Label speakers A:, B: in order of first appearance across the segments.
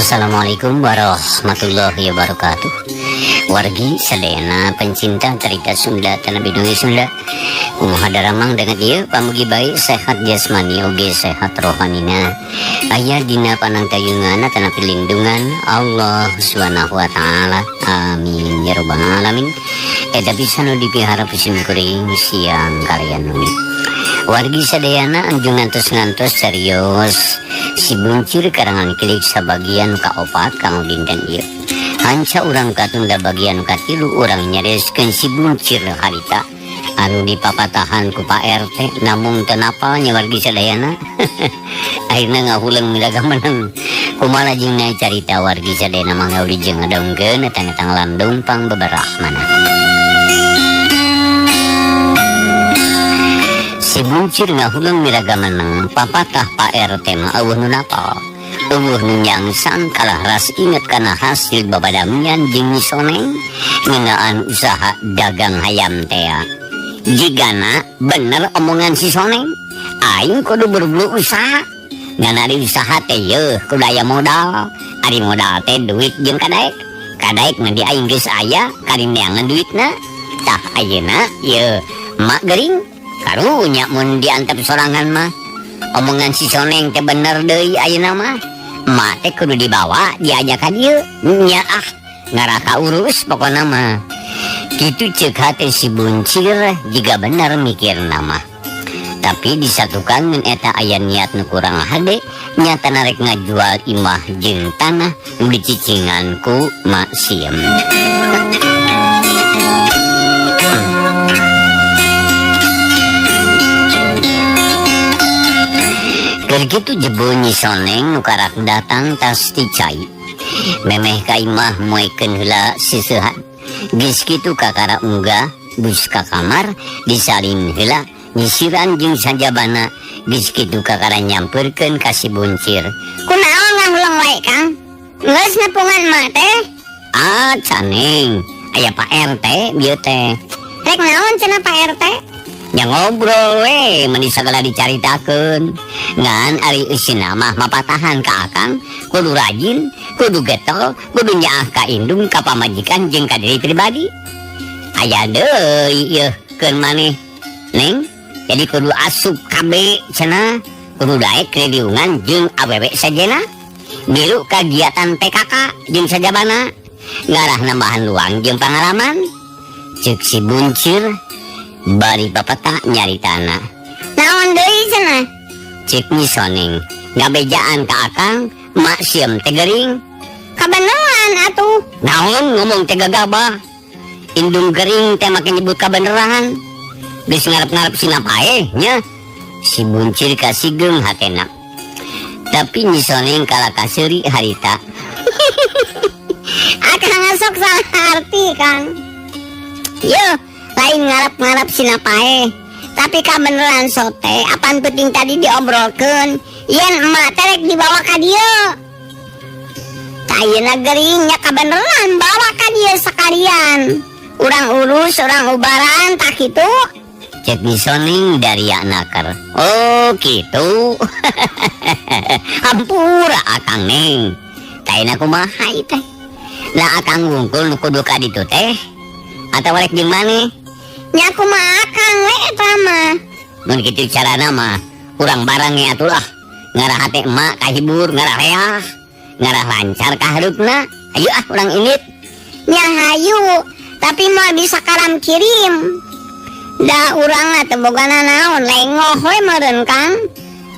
A: Assalamualaikum warahmatullahi wabarakatuh. Wargi sadayana pencinta cerita Sunda tanah bidung Sunda. Kumaha daramang dengan ieu pamugi baik sehat jasmani oge sehat rohanina. Aya dina panangtayungan tanah pilindungan Allah Subhanahu wa taala. Amin ya rabbal alamin. Eta pisan nu dipiharap sim kuring siang kalian nuni. Wargi sadayana anjung ngantos-ngantos serius si buncir karangan kilik sabagian kaopat kanggo dinten ieu. Hanca urang katunda bagian katilu urang nyareskeun si buncir harita anu dipapatahan ku Pak RT namung teu napal nya wargi sadayana. Akhirna ngahuleung miraga menang. Kumaha jeung carita wargi sadayana mangga wilujeng ngadongkeun eta tang landung pang beberahmana. Si buncir ngahuleung miraga menang papatah Pak RT mah eueuh nu napal. Eueuh nu nyangsang kalah ras inget kana hasil babadamian jeung Nyi Soneng ngeunaan usaha dagang hayam tea. Jigana bener omongan si Soneng, aing kudu berbulu usaha. Ngan ari usaha teh yeuh kudu aya modal. Ari modal teh duit jeung kadaek. Kadaek mah di aing geus aya karineangan duitna. Tah ayeuna yeuh mak gering karunya mun diantep sorangan mah. Omongan si Soneng teh bener deui ayeuna mah. Mak teh kudu dibawa diajak ka dieu. Nya ah ngarah ka urus pokona mah. Kitu ceuk hate si buncir jiga bener mikirna mah. Tapi disatukan mun eta aya niat nu kurang hade nyata narek ngajual imah jeung tanah nu dicicingan ku Mak Siem. Keur kitu jebul Nyi Soneng nu karak datang tas ti cai. Memeh ka imah moekeun heula siseuhan. Geus kitu kakara unggah bus ka kamar disalin heula nyisiran jeung sajabana. Geus kitu kakara nyampeurkeun ka si buncir.
B: Kunaon ngahuleung wae Kang? Geus nepungan mah teh?
A: Ah caneng, aya Pak RT bieu teh.
B: Rek naon cenah Pak RT?
A: Nya ngobrol we, meni sagala dicaritakeun. Ngan ari eusina mah mapatahan ka akang, kudu rajin, kudu getol, kudu nyaah ka indung, ka pamajikan jeung ka diri pribadi. Aya deui yeuh keun maneh. Neng, jadi kudu asup KB cenah, kudu daek ridiungan jeung awewe sajena. Milu kagiatan PKK jeung sajabana, ngarah nambahan luang jeung pangalaman. Ceuk si buncir bari papata nyari tanah.
B: Naon deui cenah?
A: Ceuk Nyi Soneng ngabejaan ka akang, mak sieum teh gering.
B: Kabeneran atuh.
A: Naon ngomong teh gagabah. Indung gering teh make nyebut kabeneran. Geus ngarep-ngarep sina paeh nya. Si buncir kasigeung hatena. Tapi Nyi Soneng kalah kaseuri harita.
B: Akang sok salah arti Kang. Yeuh, lain ngarep-ngarep sina paeh. Tapi kabeneran sote apan penting tadi diobrolkeun yen emak teh rek dibawa ka dieu. Tah ayeuna gering nya kabeneran bawa ka dieu sakalian. Urang urus, urang ubaran tak kitu.
A: Cek Nyi Soneng dari nakar. Oh kitu. Hampura akang neng. Tah ayeuna kumaha ieu teh? Nah akang wungkul nu kudu ka ditu teh. Atawa rek jeung maneh?
B: Nya kumaha akang we eta mah.
A: Mun kitu carana mah urang barang ge atuh lah. Ngarah hate emak kahibur, ngarah reah, ngarah lancar kaharupna. Ayo ah urang indit.
B: Nya hayu, tapi moal bisa karam kirim. Da urang mah teu boga nanaon, lengoh we meureun Kang.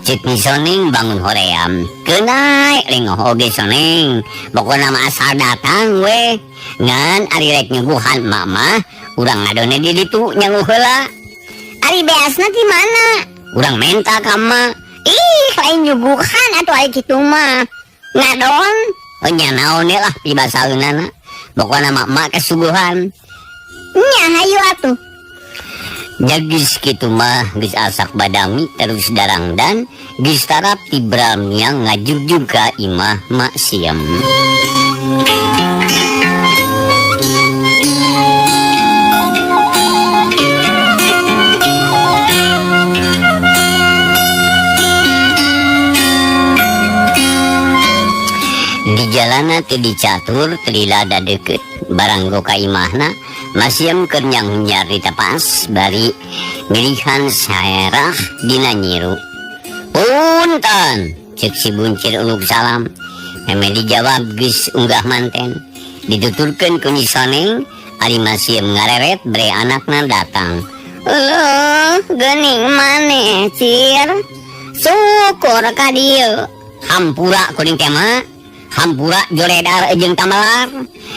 A: Cek Nyi Soneng bangun hoream. Keunai lengoh oge Soneng. Pokona mah asal datang we. Ngan ari rek nyuguhan emak mah urang ngadone di ditu nyanguh heula.
B: Ari beasna ti mana?
A: Urang menta ka emak.
B: Ih, lain nyuguhan atuh ari kitu mah. Ngadon?
A: Oh nya naon we lah pibasaeunana. Pokona mah emak kesuguhan.
B: Nya hayu atuh.
A: Jagis kitu mah geus asak badami terus darangdan geus tarap tibram yang ngajugjug ka imah Mak Siem. Di Jalana teu dicatur teu dilada deukeut barang go ka imahna masiem keur nyanghunyar di tapas bari milihan saerah dina nyiru. Punten ceuk si buncir uluk salam. Meme dijawab geus unggah manten. Dituturkeun ku Nyi Soneng ari masiem ngareret bre anakna datang.
B: Eueuh geuning maneh cir. Syukur ka dieu.
A: Hampura kuring teh mah. Hampura joledar jeung tamelar.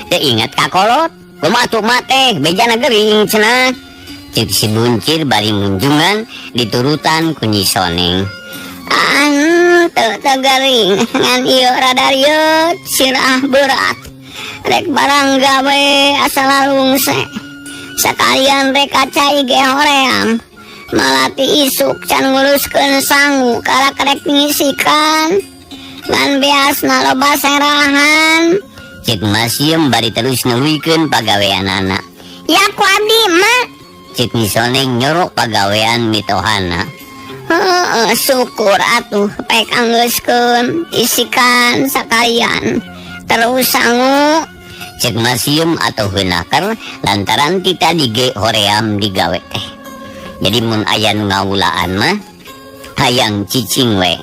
A: Teu inget ka kolot. Kumaha atuh mah teh bejana gering cenah. Ceuk si buncir bari munjungan diturutan ku Nyi Soneng.
B: Teu teu gering ngan ieu rada rieut sirah berat. Rek barang gawe asal lalungse. Sakalian rek kacai ge hoream. Malati isuk can nguruskeun sangu karak rek ngisikan. Ngan beasna loba serahan.
A: Ceuk Masiem bari terus nuluykeun pagaweanana.
B: Ya ku abdi mah.
A: Ceuk Nyi Soneng nyorok pagawean mitohana.
B: Heeh, syukur atuh pek anggeuskeun isikan sakalian. Terus sangu.
A: Ceuk Masiem atau heunaker lantaran ti tadi ge hoream digawe teh. Jadi mun aya nu ngawulaan mah hayang cicing we.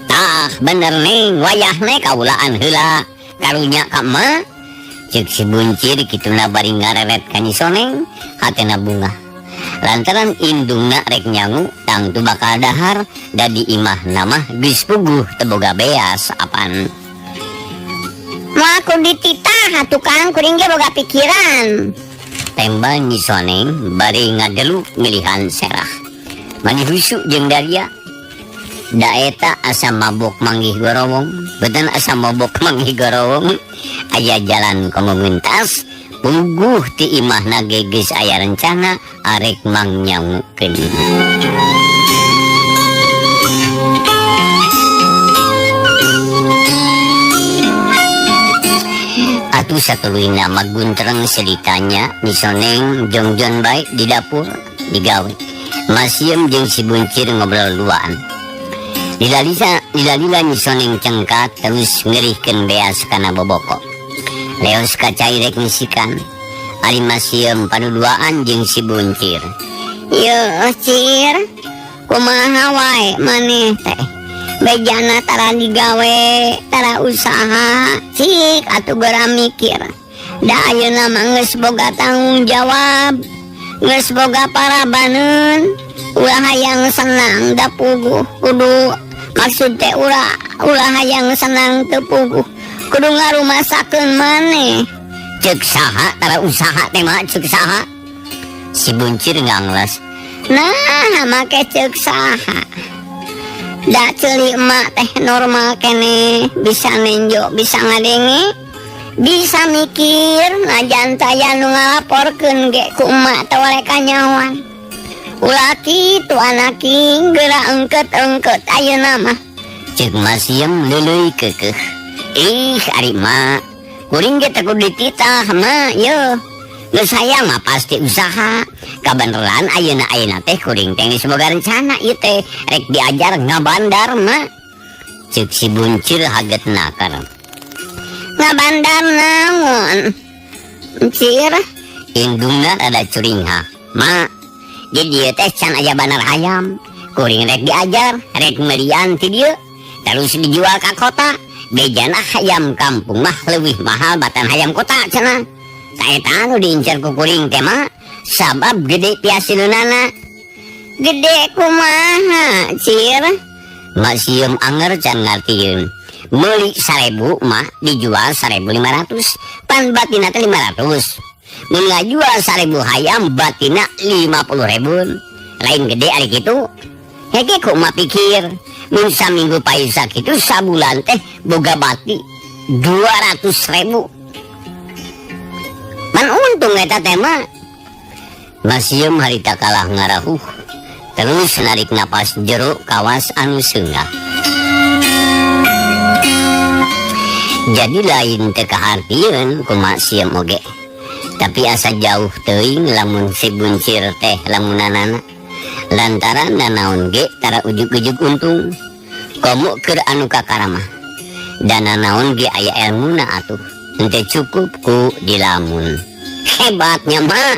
A: Tah bener ning wayahna kawulaan heula karunya ka emak. Ceuk si buncir kituna bari ngareret ka Nyi Soneng hatena bungah. Lantaran indungna rek nyangu tangtu bakal dahar da di imahna mah geus puguh teu boga beas apan.
B: Moal ku dititah atuh Kang, kuring ge boga pikiran.
A: Tembal Nyi Soneng bari ngadeluk milihan serah. Mani husu jeung daria. Da eta asa mabok manggih gorowong, beuteun asa mabok manggih gorowong. Aya jalan komunitas puguh ti imahna ge geus aya rencana arek mangnyangukeun. Atuh satuluyna maguntreng ceritanya Nyi Soneng jongjon bae di dapur digawe. Masiem jeung si buncir ngobrol duaan. Dilalila Nyi Soneng cengkat terus ngerihkeun beas kana boboko. Leos kacai rek ngisikan. Ari Masiem paduduaan jeung si buncir.
B: Yeuh cir, kumaha wae maneh teh? Bejana tara digawe, tara usaha, cik atuh geura mikir. Da ayeuna mah geus boga tanggung jawab, geus boga parabaneun. Ulah hayang senang da puguh kudu maksud teh ulah hayang senang teu puguh kudu ngarumasakeun maneh.
A: Ceuk saha tara usaha teh mah ceuk saha? Si buncir ngangles.
B: Nah, make ceuk saha? Da ceuli emak teh normal keneh, bisa nenjo, bisa ngadenge, bisa mikir, najan taya nu ngalaporkeun ge ku emak teh oleh kanyawan. Ulah kitu anak king, geura engket-engket ayeuna mah.
A: Ceuk Masiem leuleuy keukeuh. Ih, ari mak, kuring ge teh kudu dititah mah, yeuh. Geus hayang mah pasti usaha. Kabeneran ayeuna-ayeuna teh kuring teh geus boga rencana ieu teh rek diajar ngabandar mah. Ceuk si buncir haget nakar.
B: Ngabandar naon? Cir,
A: indungna rada curingha. Ma, di dieu teh can aya bandar hayam. Kuring rek diajar, rek melian ti dieu. Terus dijual ka kota. Bejana hayam kampung mah leuwih mahal batan hayam kota cenah. Saeta anu diincar ku kuring teh mah sabab gede piasileunana.
B: Gede kumaha, Cir?
A: Masieum anger can ngartieun. Meuli 1000 mah dijual 1500, pan batina teh 500. Mun ngajual 1000 hayam batina 50.000. Lain gede ari kitu. Hege ku mah pikir, mun saminggu payu sakitu sabulan teh boga bati 200.000. Man untung eta teh mah. Masieum harita kalah ngarahuh. Terus narik napas jero kawas anu seungah. Jadi lain teu kahartieun ku Masieum oge. Tapi asa jauh teuing lamun si buncir teh lamunanana. Lantaran nanaon ge tara ujug-ujug untung. Komo keur anu kakaramah. Dana naon ge aya elmuna atuh. Henteu cukup ku dilamun. Hebatnya mah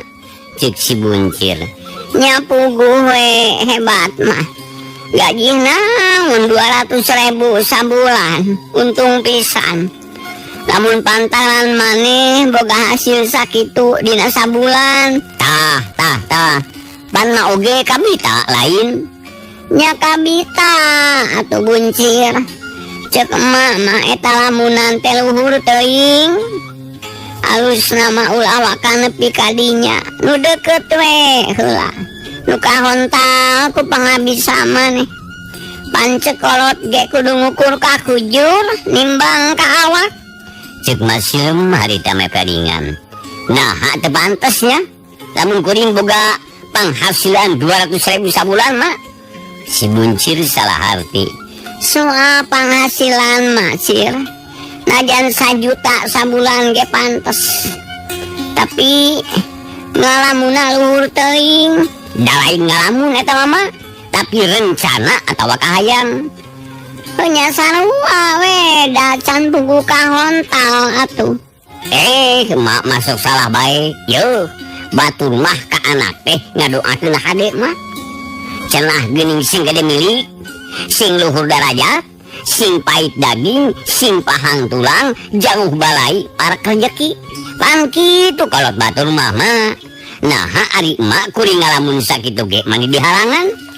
A: cek si buncir.
B: Nya puguh we hebat mah. Gaji naon 200.000 sabulan, untung pisan. Lamun pantaran maneh boga hasil sakitu dina sabulan.
A: Tah tah tah. Pan mah oge kabita lain.
B: Nya kabita atuh buncir. Cek emak mah eta lamunan teh luhur teuing. Alusna mah ulah waka nepi ka dinya. Nu deukeut we heula. Nu kahontal ku pangabisa maneh. Pancek kolot ge kudu ngukur ka kujur nimbang ka awak.
A: Cek Masilem harita meperingan. Nah, teu pantes nya. Lamun kuring boga panghasilan 200.000 sabulan mah. Si buncir salah arti.
B: Soal penghasilan mah sir, najan sajuta sabulan ge pantes. Tapi ngalamuna luhur teuing.
A: Da lain ngalamun eta mah, tapi rencana atawa kahayang.
B: Nya sarua we, da can puguh kahontal atuh.
A: Mak masuk salah bae. Yo, batur mah ka anak teh ngadoakeun hade mah. Cenah geuning sing gede milik, sing luhur darajat, sing pahit daging, sing pahang tulang, jauh balai para rejeki. Pan kitu kolot batur mah mah. Nah, ari emak kuring ngalamun sakitu ge mani dihalangan.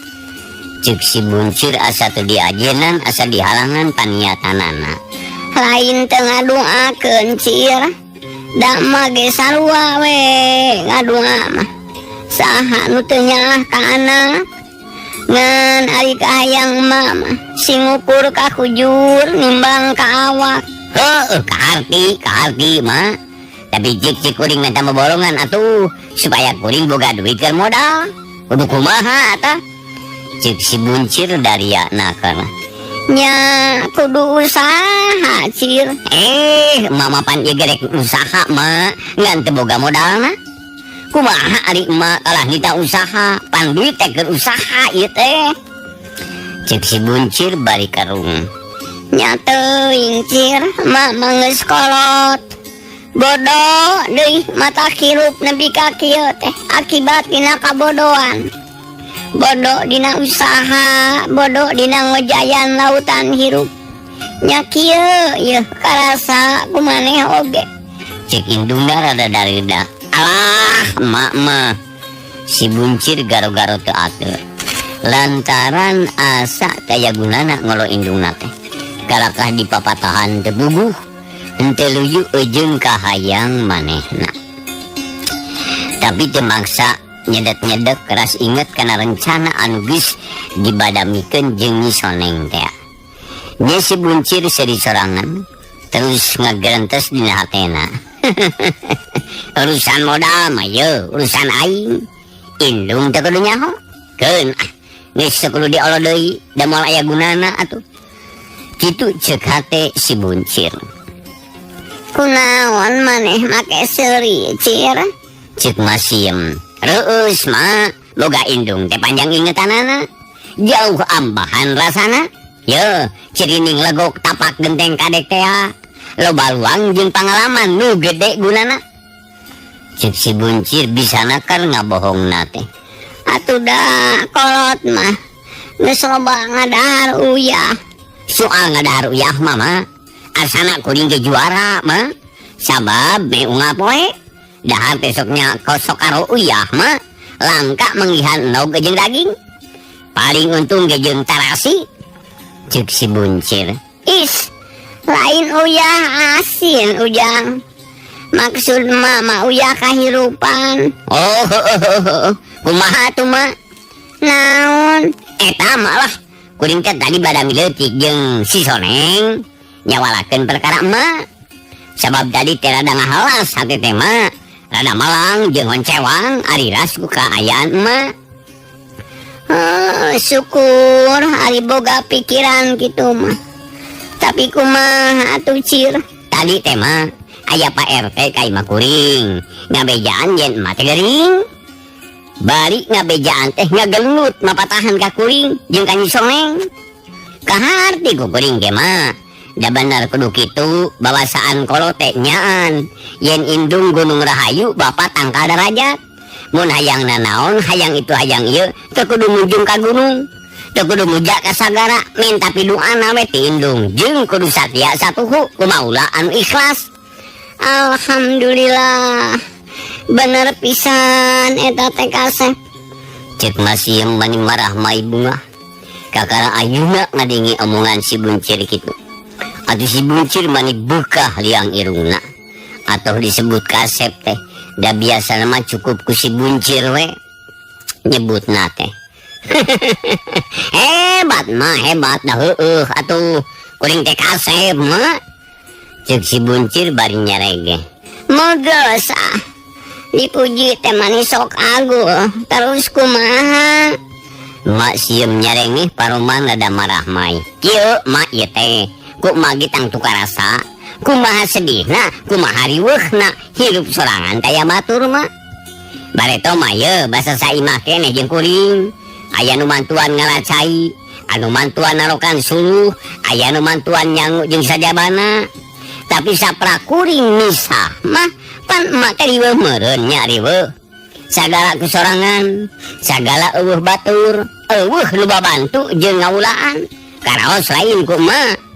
A: Cek si buncir asa teu diajenan, asa dihalangan paniatanana.
B: Lain teu ngadoakeun cir. Da mah ge sarua we ngadoa mah. Saha nu teu nyaah ka anak? Ngan ari kahayang emak mah sing ngukur ka kujur nimbang ka awak.
A: Heuh, kaharti, kaharti mah. Tapi cik-cik kuring minta boborongan atuh supaya kuring boga duit keur modal. Kudu kumaha atuh? Cik si buncir daria nakal.
B: Nya kudu usaha cir.
A: Mama pan ieu gerek usaha mah ngan teu boga modalna. Kumaha ari emak kalah nita usaha, pan duit teh keur usaha ieu teh. Cik si buncir bari karung.
B: Nya teuing cir, emak mah geus kolot. Bodoh deui mata hirup nepi ka kieu teh akibat dina kabodohan. Bodoh dina usaha, bodoh dina ngojayan lautan hirup. Nya kieu yeuh karasa kumaneh oge.
A: Cek indungna rada darida. Alah, emak mah. Si buncir garo-garo teu atuh. Lantaran asa taya gunana ngolo indungna teh. Kalakah dipapatahan teu buguh. Henteu luyu eujeung kahayang manehna. Tapi teu maksa nyedet-nyedek keras inget kana rencana anu geus dibadamikeun jeung Nyi Soneng teh. Nya si buncir seuri sorangan terus ngagerentes dina hatena. Urusan modal mah ye, urusan aing. Indung teh kudu nyaho. Keun ah, geus teu kudu diolo deui, da moal aya gunana atuh. Kitu ceuk hate si buncir.
B: Kunaon maneh make seuri cir?
A: Ceuk Masiem. Reueus mah, boga indung teh panjang ingetanana. Jauh ambahan rasana. Ye, cirining legok tapak genteng kadek teh. Loba luang jeung pangalaman nu gede gunana. Ceuk si buncir bisa nakar ngabohongna teh.
B: Atuh da kolot mah geus loba ngadahar uyah.
A: Soal ngadahar uyah mah mah, asana kuring ge juara mah. Sabab me unggal poe dahar besoknya kosok karo uyah mah langka manggihan endog jeung daging. Paling untung ge jeung tarasi. Ceuk si buncir.
B: Is, lain uyah asin ujang. Maksud mama uyah kahirupan.
A: Oh, kumaha tuh mah?
B: Naon?
A: Eta malah kuring teh tadi badami leutik jeung si Soneng nyawalakeun perkara emak. Sabab tadi teh rada ngahalas hati teh mah. Rada malang jeung honcewang ari ras ku kaayaan emak.
B: Oh, syukur ari boga pikiran kitu mah. Tapi kumaha atuh cir?
A: Tadi teh mah aya Pak RT ka imah kuring ngabejaan yen emak teh gering. Bari ngabejaan teh ngagelut mapatahan ka kuring jeung ka Nyi Soneng. Kaharti ku kuring ge mah. Da bener kudu kitu bawasaan kolot teh nyaan. Yen indung Gunung Rahayu bapak tangkal darajat. Mun hayang nanaon, hayang itu hayang ieu, teu kudu mujung ka gunung. Teu kudu muja ka sagara, minta piduana we ti indung. Jeung kudu satia satuhu ku maula anu ikhlas.
B: Alhamdulillah. Bener pisan eta teh kasep.
A: Cek masih yang mani marah mai bunga. Kakara ayuna ngadenge omongan si buncir kitu. Atuh si buncir mani bekah liang irungna. Atau disebut kasep teh. Da biasa mah cukup ku si buncir we nyebutna teh. Hebat mah hebat dah heueuh atuh kuring teh kasep mah. Cek si buncir bari nyerege.
B: Moga sah. Dipuji teh manis sok agul. Terus kumaha?
A: Mak sieum nyerengeh paroman rada marah mai. Kieu mak ieu teh. Ku magi tang tukarasa. Kumaha sedihna, kumaha riweuhna, hirup sorangan kaya batur mah. Bareto mah ye basa saimah keneh jeung kuring. Aya nu mantuan ngalacai, anu mantuan narokan suluh, aya nu mantuan nyangu jeung sajabana. Tapi sapra kuring misah mah pan emak teh riweuh meureun nya riweuh. Sagala kusorangan, sagala eueuh batur, eueuh nu babantu jeung ngawulaan. Karaos lain ku emak.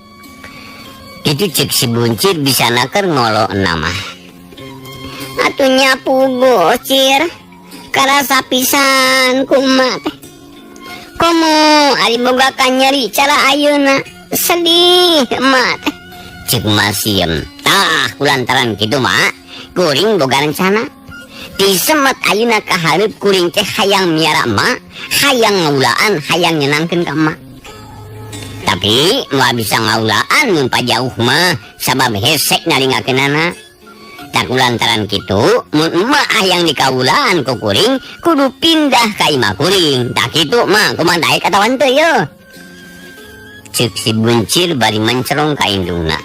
A: Kitu cek si buncir bisa naker ngolo nama.
B: Atuh nya puguh cir, karasa pisan ku emak teh. Komo ari boga kanyeri cara ayeuna, sedih emak teh.
A: Cek masiem, tah kulantaran kitu mak, kuring boga rencana. Disemet ayeuna ka hareup kuring teh hayang miara emak, hayang ngaulaan, hayang nyenangkeun ka emak. Tapi moal bisa ngaulaan mun pajauh mah sabab hesek naringakeunana. Tak kulantaran kitu mun emak hayang dikaulaan ku kuring kudu pindah ka imah kuring. Tak kitu mah kumaha daek atawa henteu yeuh. Ceuk si buncir bari mencerong ka indungna.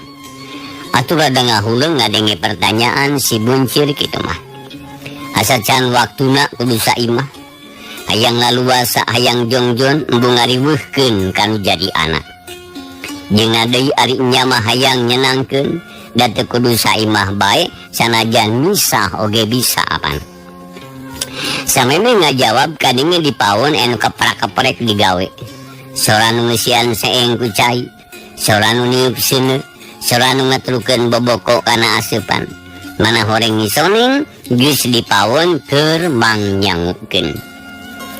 A: Atuh rada ngahuleung ngadenge pertanyaan si buncir kitu mah. Asa can waktuna kudu saimah. Hayang laluasa hayang jongjon embung ngariweuhkeun kanu jadi anak. Jeung deui ari nya mah hayang nyenangkeun da teu kudu saimah bae sanajan misah oge bisa apan. Sameme ngajawab kadenge di pawon anu keprak-keprek digawe. Sora nu ngeusian seeng ku cai, sora nu niup seuneu, sora nu ngatrukeun boboko kana aseupan. Mana horeng ngisoning geus di pawon keur mangnyangukeun.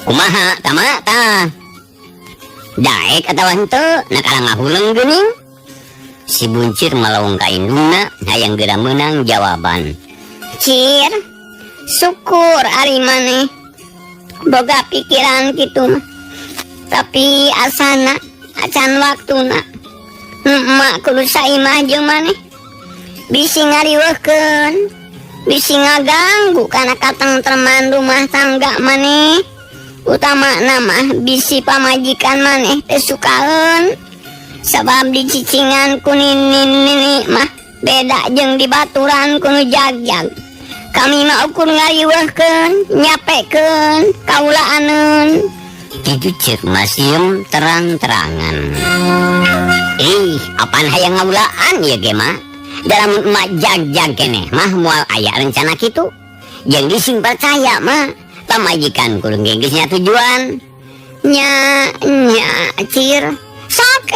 A: Kumaha tama tah? Daek atawa henteu? Nakala ngahuleung geuning. Si buncir malawong ka indungna hayang geura meunang jawaban.
B: Cir, syukur ari maneh boga pikiran kitu mah. Tapi asana acan waktuna. Emak kudu saimah jeung maneh. Bisi ngariweuhkeun, bisi ngaganggu kana katentreman rumah tangga maneh. Utamana mah bisi pamajikan maneh teh sukaeun. Sabab dicicingan ku nini-nini mah beda jeung dibaturan ku nu jagjag. Kami mah ukur ngariweuhkeun, nyapekeun, kaulaaneun.
A: Kitu ceuk Masiem terang-terangan. Ih, apaan hayang ngaulaan ieu ge mah? Dalam emak jagjag keneh mah moal aya rencana kitu. Jeung dising percaya mah pamajikan kuring ge geus nya tujuan.
B: Nya nya cir.
A: Sok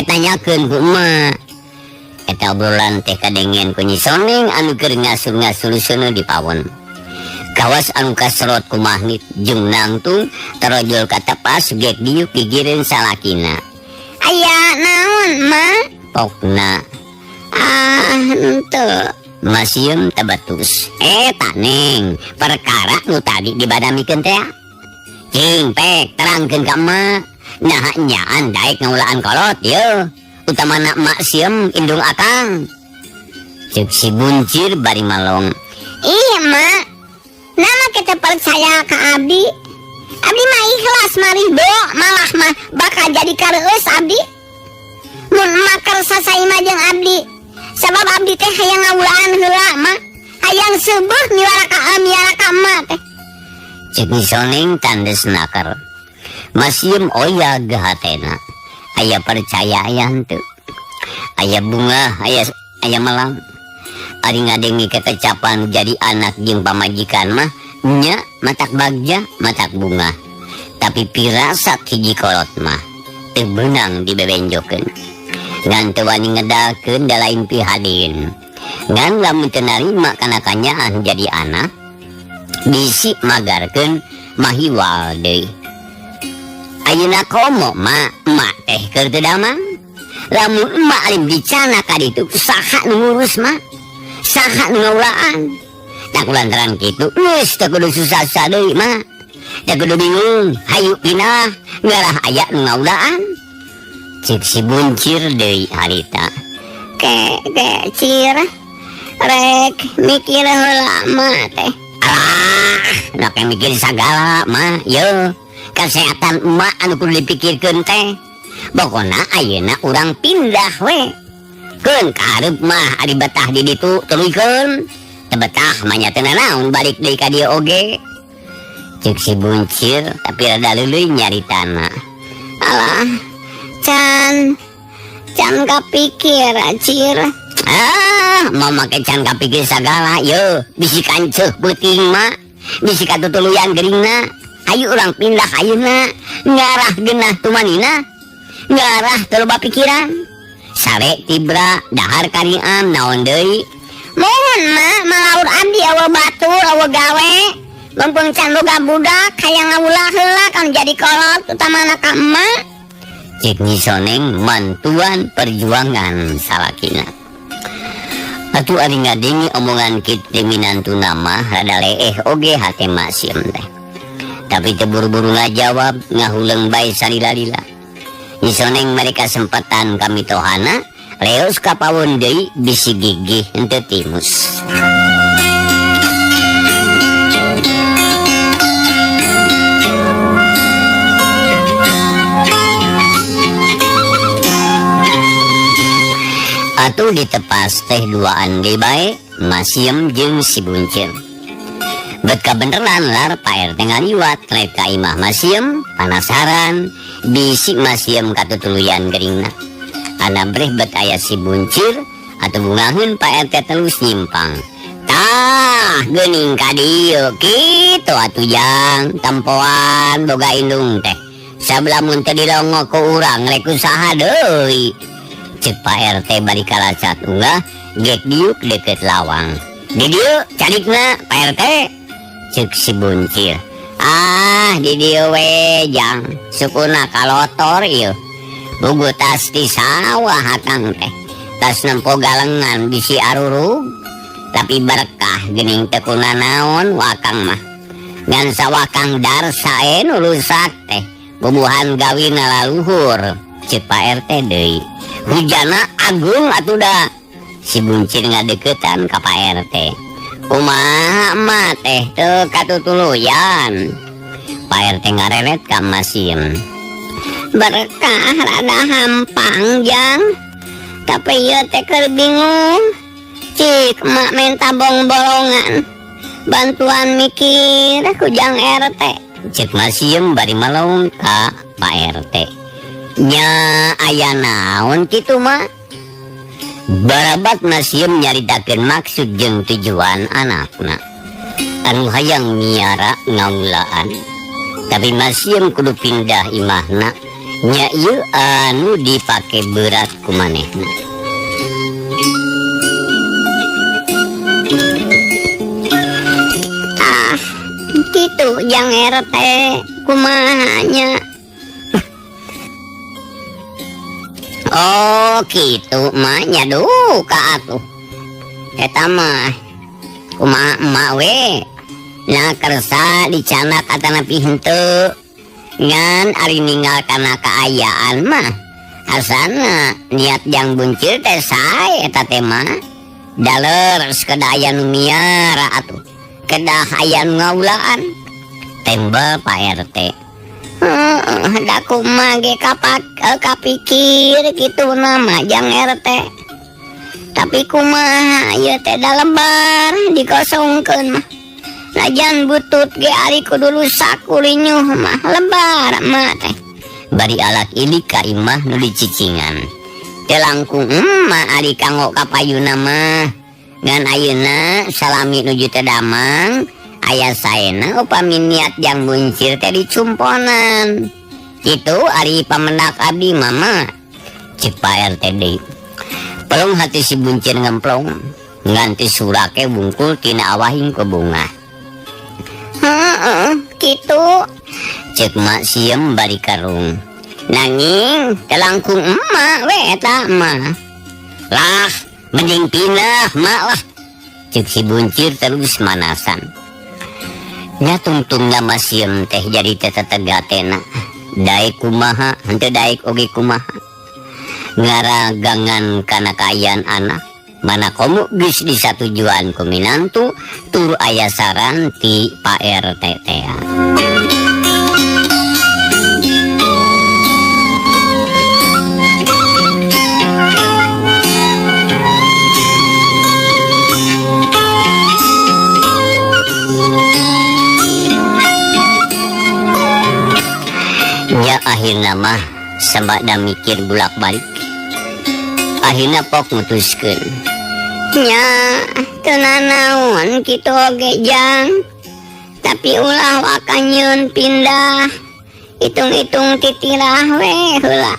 A: tanyakeun ku emak. Eta obrolan teh kadengen ku Nyi Soneng anu keur ngasur-ngasur seuneu di pawon. Kawas anu kaserot ku magnit jeung nangtung tarojol ka tepas gek diuk gigireun salakina.
B: Aya naon, Ma?
A: Pokna.
B: Ah, henteu.
A: Masieum tebetus. Eta neng, perkara nu tadi dibadamikeun teh. Cing pek terangkeun ka emak. Nah nyaan daek ngaulaan kolot yeuh. Utamana emak sieum indung akang. Ceuk si buncir bari malong.
B: Iya, Mak. Nama kita percaya ka abdi. Abdi mah ikhlas marido, malah mah bakal jadi kareueus abdi. Mun emak kersa saimah jeung abdi. Sabab abdi teh hayang ngaulaan heula, Mak. Hayang seubeuh miara ka miara ka emak teh.
A: Ceuk Nyi Soneng tandes nakar. Masieum oyag hatena. Aya percaya aya henteu. Aya bunga, aya aya melang. Ari ngadengi kekecapan jadi anak jeung pamajikan mah nya matak bagja, matak bunga. Tapi pirasat hiji kolot mah teu beunang dibebenjokeun. Ngan teu wani ngedalkeun da lain pihadin. Ngan lamun teu narima kana kanyaan jadi anak, bisi magarkeun mahiwal deui. Ayeuna komo ma, emak teh keur teu damang. Lamun emak alim dicana ka ditu, saha nu ngurus ma? Saha nu ngaulaan? Tak lantaran kitu, geus teu kudu susah-susah deui ma. Teu kudu bingung, hayu pindah, ngarah aya nu ngaulaan. Cik si buncir deui harita.
B: Ke ke cir rek mikir heula mah teh.
A: Alah, nak mikir sagala mah, ye. Kesehatan emak anu kudu dipikirkeun teh. Pokona ayeuna urang pindah we. Keun karep mah ari betah di ditu tuluykeun. Teu betah mah nya teu nanaon balik deui ka dieu oge. Cek si buncir tapi rada leuleui nyaritana.
B: Alah, can can kapikir cir.
A: Ah, mau make can kapikir sagala ye, bisi kanceuh peuting mah, bisi katutuluyan geuringna. Hayu urang pindah ayeuna, ngarah geunah tumanina, ngarah teu loba pikiran. Sare tibra dahar kariam naon deui.
B: Mohon mah malaur abdi eueuh batur eueuh gawe. Mumpung can boga budak hayang ngawulah heula kan jadi kolot utamana ka emak.
A: Cek Nyi Soneng mantuan perjuangan salakina. Atuh ari ngadenge omongan kitu minantuna mah rada leeh oge hate mak sieum teh. Tapi teu buru-buru ngajawab, ngahuleung bae salila-lila. Nyi Soneng mere kasempatan ka mitohana, leos ka pawon deui bisi gigih henteu timus. Atuh ditepas teh duaan deui bae, Masiem jeung si Buncir. Bet kabeneran lar Pak RT ngaliwat rek ka imah Masiem, panasaran bisi Masiem katutuluyan geuringna. Anabreh bet aya si Buncir atuh bungaheun Pak RT terus nyimpang. Tah geuning ka dieu kitu atuh jang tempoan boga indung teh. Sabla mun teu dilongo ku urang rek usaha deui. Cek Pak RT bari kalacat unggah gek diuk deket lawang. Di dieu carikna Pak RT. Cek si Buncir. Ah, di dieu we jang sukuna kalotor ieu. Bugu tas di sawah hatang teh. Tas nempo galengan bisi arurug. Tapi berkah geuning teu kunanaon wakang mah. Ngan sawakang darsa nu rusak teh. Bubuhan gawina laluhur. Cek Pak RT deui. Hujana agung atuh da. Si Buncir ngadeukeutan ka Pak RT. Kumaha emak teh teu katutuluyan. Pak RT ngareret ka Masiem.
B: Berkah rada hampang jang. Tapi ieu teh keur bingung. Cik emak minta bong-bolongan. Bantuan mikir ku jang RT.
A: Cek Masiem bari melong ka Pak RT. Nya aya naon kitu mah? Barabat Masiem nyaritakeun maksud jeung tujuan anakna. Anu hayang miara ngaulaan. Tapi Masiem kudu pindah imahna. Nya ieu anu dipake berat ku manehna.
B: Ah, kitu jang RT kumaha nya?
A: Oh, kitu mah nya duka atuh. Eta mah kumaha emak we? Nah kersa dicanak atanapi henteu. Ngan ari ninggal kana kaayaan mah asana niat jang buncir teh sae eta teh mah. Daler kedah aya nu miara atuh. Kedah aya nu ngaulaan. Tembel Pak RT.
B: Heeh, da kumaha ge kapikir kitu nama jang RT. Tapi kumaha ieu teh da lebar dikosongkeun mah. Najan butut ge ari kudu rusak kulinyuh mah lebar mah teh.
A: Bari alak ilik ka imah nu dicicingan. Teu langkung emak ari kanggo ka payuna mah. Ngan ayeuna salami nuju teu damang aya saena upami niat jang buncir teh dicumponan. Kitu ari pamendak abdi mama. Cek Pak RT deui. Pelung hati si buncir ngemplong nganti surake bungkul tina awahing ke bunga.
B: Heeh, kitu.
A: Cek mak siem bari karung. Nanging telangkung emak we eta mah. Lah, mending pindah mak lah. Cek si buncir terus manasan. Nya tungtungna mak siem teh jadi tetetegatena. Daek kumaha, henteu daek oge kumaha. Ngaragangan kana kaayaan anak. Mana komo geus disatujuan ku minantu tur aya saran ti Pak RT teh. Nya akhirna mah sabada mikir bulak-balik. Akhirna pok mutuskeun.
B: Nya teu nanaon kitu oge jang. Tapi ulah waka nyieun pindah. Hitung-hitung titirah we heula.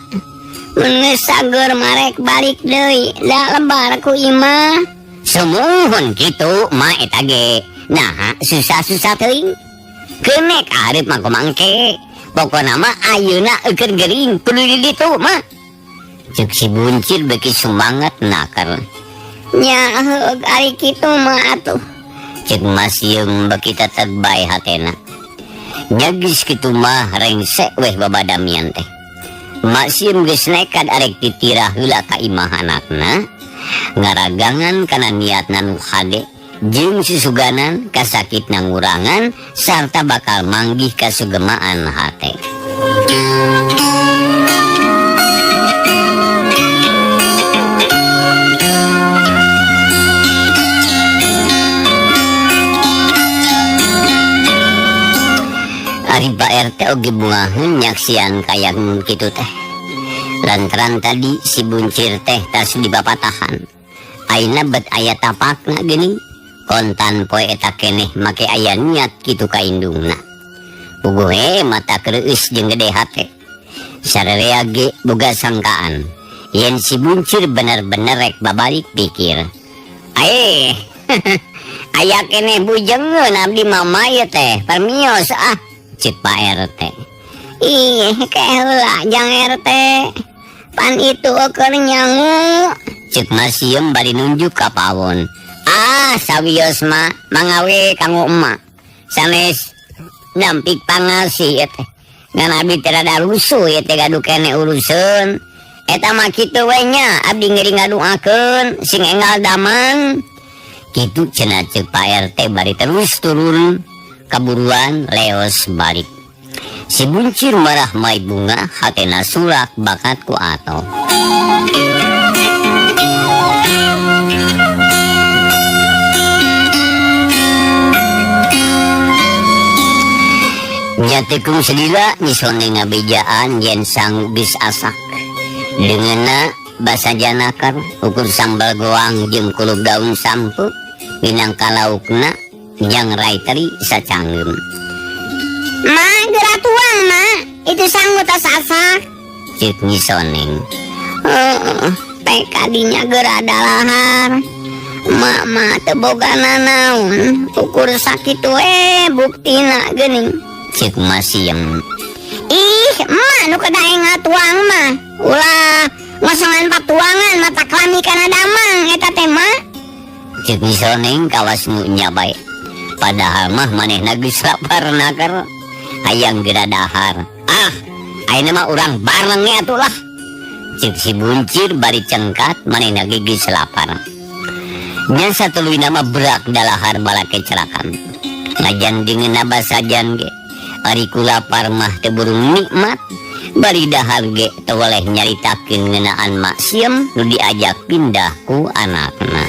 B: Mun geus sageur marek balik deui da lebar ku imah.
A: Sumuhun kitu mah eta ge. Nah, susah-susah teuing. Kenek areup mah kumangke. Pokona mah ayeuna eukeun gering kudu di ditu mah. Cek si buncir beuki sumangat nakar.
B: Nya heueuh ari kitu mah atuh.
A: Cek Mas Yeung beuki teteg bae hatena. Nya geus kitu mah rengsek weh babadamian teh. Mak Siem geus nekat arek titirah heula ka imah anakna. Ngaragangan kana niatna nu hade jeung susuganan kasakitna ngurangan sarta bakal manggih kasugemaan hate. Ari Pak RT oge bungaheun nyaksian kaya kitu teh. Lantaran tadi si buncir teh tas dibapatahan. Ayeuna bet aya tapakna geuning. Kontan poe eta keneh make aya niat kitu ka indungna. Puguh we mata kreueus jeung gede hate. Sararea ge boga sangkaan yen si buncir bener-bener rek babalik pikir. Aeh, aya keneh bujengeun abdi mama ieu teh, permios ah. Cek Pak RT.
B: Ih, keheula jang RT. Pan itu keur nyangu.
A: Cek Mas Siem bari nunjuk ka pawon. Ah, sawios mah mangawe kanggo emak. Sanes dampik pangasih ieu teh. Ngan abdi teh rada rusuh ieu teh gaduh keneh uruseun. Eta mah kitu we nya, abdi ngeri ngaduakeun sing enggal damang. Kitu cenah cek Pak RT bari terus turun kaburuan leos balik. Si buncir marah mai bunga hatena surak bakat ku ato. Nyatikung selila nyisone ngabejaan yen sang geus asak. Dengeuna basa janakar ukur sambal goang jeung kulub daun sampu minangka laukna jang rai teri sacanggem.
B: Ma, geura tuang, Ma. Itu sangu tas asak.
A: Cek nyisoneng.
B: Heeh, teh kadinya geura dalahar. Mak mah teu boga nanaon, ukur sakitu we buktina geuning.
A: Cek Masiem.
B: Ih, emak nu kedaeng ngatuang mah. Ulah ngosongan patuangan mata klami kana damang eta teh mah.
A: Cek nyisoneng kawas nu nya bae. Padahal mah manehna geus lapar nakar. Hayang geura dahar. Ah, ayeuna mah urang bareng ge atuh lah. Cek si buncir bari cengkat manehna ge geus lapar. Nya satuluyna mah berak dalahar balake cerakan. Ngajan dingeuna basajan ge. Ari ku lapar mah teu burung nikmat. Bari dahar ge teu weleh nyaritakeun ngeunaan Mak Siem nu diajak pindah ku anakna.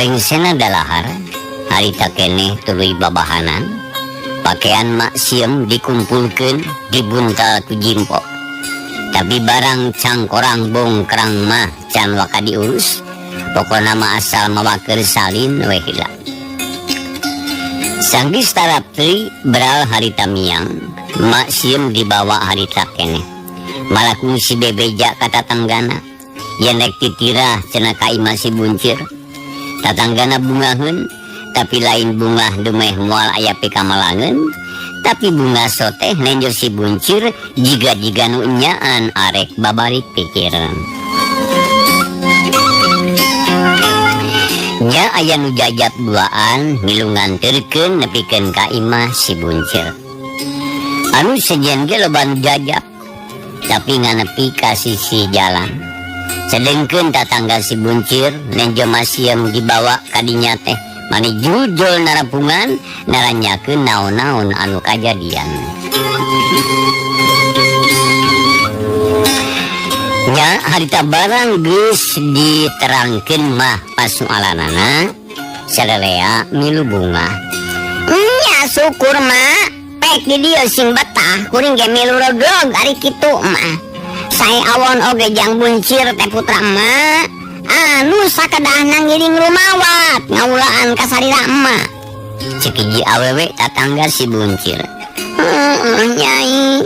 A: Rengsena dalahar harita keneh tuluy babahanan. Pakaian mak siem dikumpulkeun dibuntal ku jimpo. Tapi barang cangkorang bongkrang mah can waka diurus. Pokona mah asal mawa keur salin we heula. Sanggeus tarapti beral harita miang, mak siem dibawa harita keneh. Malah kungsi bebeja ka tatanggana. Yen rek titirah cenah ka imah si buncir. Tatanggana bungaheun, tapi lain bungah dumeh moal aya pikamalangeun, tapi bunga soteh nenjo si buncir jiga-jiga nu nyaan arek babalik pikiran. Nya aya nu jajab duaan milu nganterkeun nepikeun ka imah si buncir. Anu sejen ge loba nu jajab, tapi nganepi ka sisi jalan. Sedengkeun tatangga si buncir nenjo masiem dibawa ka dinya teh mani jujul narapungan naranyakeun naon-naon anu kajadian. Nya harita barang geus diterangkeun mah pasualanana salelea milu bunga.
B: Nya syukur mah pek di dieu sing betah kuring ge milu regrog ari kitu mah. Sae awon oge jang buncir teh putra emak anu sakedahna ngiring rumawat ngaulaan ka sarira emak.
A: Cek hiji awewe tatangga si buncir.
B: Heeh nyai,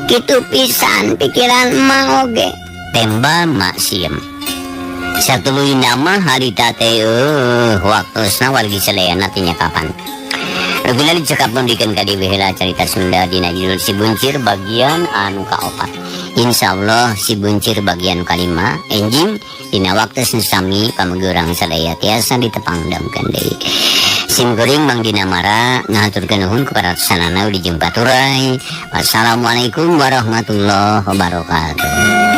B: kitu pisan pikiran emak oge.
A: Tembal mak siem. Satuluyna mah harita teh waktosna wargi sadayana teh nya kapan. Rugina dicekap mundikeun ka deui heula carita Sunda dina judul Si Buncir bagian anu kaopat. Insyaallah Si Buncir bagian kalima enjing dina waktu sami pamegurang sadaya tiasa ditepangdamkeun deui. Sim kuring Mang Dina Mara ngahaturkeun nuhun kepada sanana di jumpa turai. Wassalamualaikum warahmatullahi wabarakatuh.